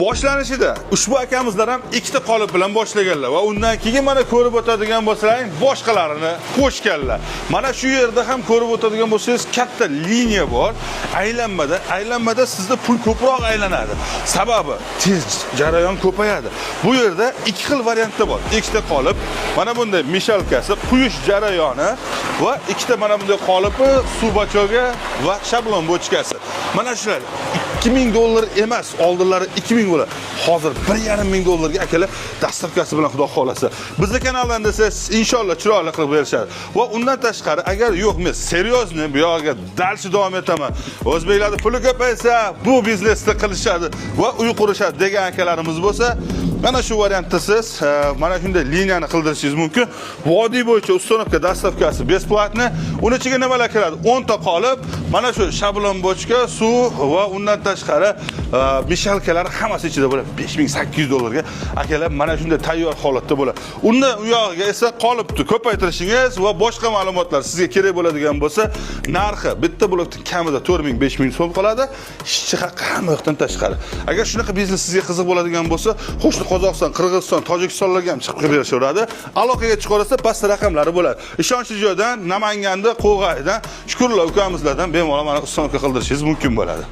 Boshlanishida ushbu akamizlar ham ikkita qolip bilan boshlaganlar va undan keyin mana ko'rib o'tadigan bo'lsalaring, boshqalarini qo'shganlar. Mana shu yerda ham ko'rib o'tadigan bo'lsangiz, katta liniya bor. Aylanmada sizda pul ko'proq aylanadi. Sababi tez jarayon ko'payadi. Bu yerda ikki xil variantda bor. Ikkita qolip, mana bunday мешалка si, quyish jarayoni va ikkita mana bunday qolipi, suv бачок i va shablon bochkasi. Mana shular 2000 dollar emas, oldinlari 2000 bo'ladi. Hozir 1,5 ming dollarga, akalar, доставка si bilan, xudo xolasa. Bizni kanaldan desangiz, inshaalloh chiroyli qilib berishadi. Va undan tashqari, agar yo'q, men серьезный bu yog'iga дальше davom etaman. O'zbeklarda puli ko'paysa, bu biznesni qilishadi va uy qurishadi degan akalarimiz bo'lsa, mana shu variantda siz mana shunday liniyani qildirishingiz mumkin. Vodiy bo'yicha установка, доставка si бесплатный. Uni ichiga nimalar kiradi? 10 ta qolip, mana shu shablon bochka, suv va undan tashqari мешалка lar hammasi ichida bo'ladi. 5800 dollarga, akalar, mana shunday tayyor holatda bo'ladi. Undan u yog'iga esa qolipni ko'paytirishingiz va boshqa ma'lumotlar sizga kerak bo'ladigan bo'lsa, narxi bitta blokning kamida 4000 5000 so'm qoladi. Ishchi haqqi hamma yoqdan tashqari. Agar shunaqa biznes sizga qiziq bo'ladigan bo'lsa, qo'shni Qozog'iston, Qirg'iziston, Tojikistonlarga ham chiqib berishaveradi. Aloqaga chiqaversa, pastda raqamlari bo'ladi. Ishonchli joydan, Namanganda, Qo'g'aydan Shukurlar ukamizlardan bemalol mana установка qildirishingiz mumkin bo'ladi.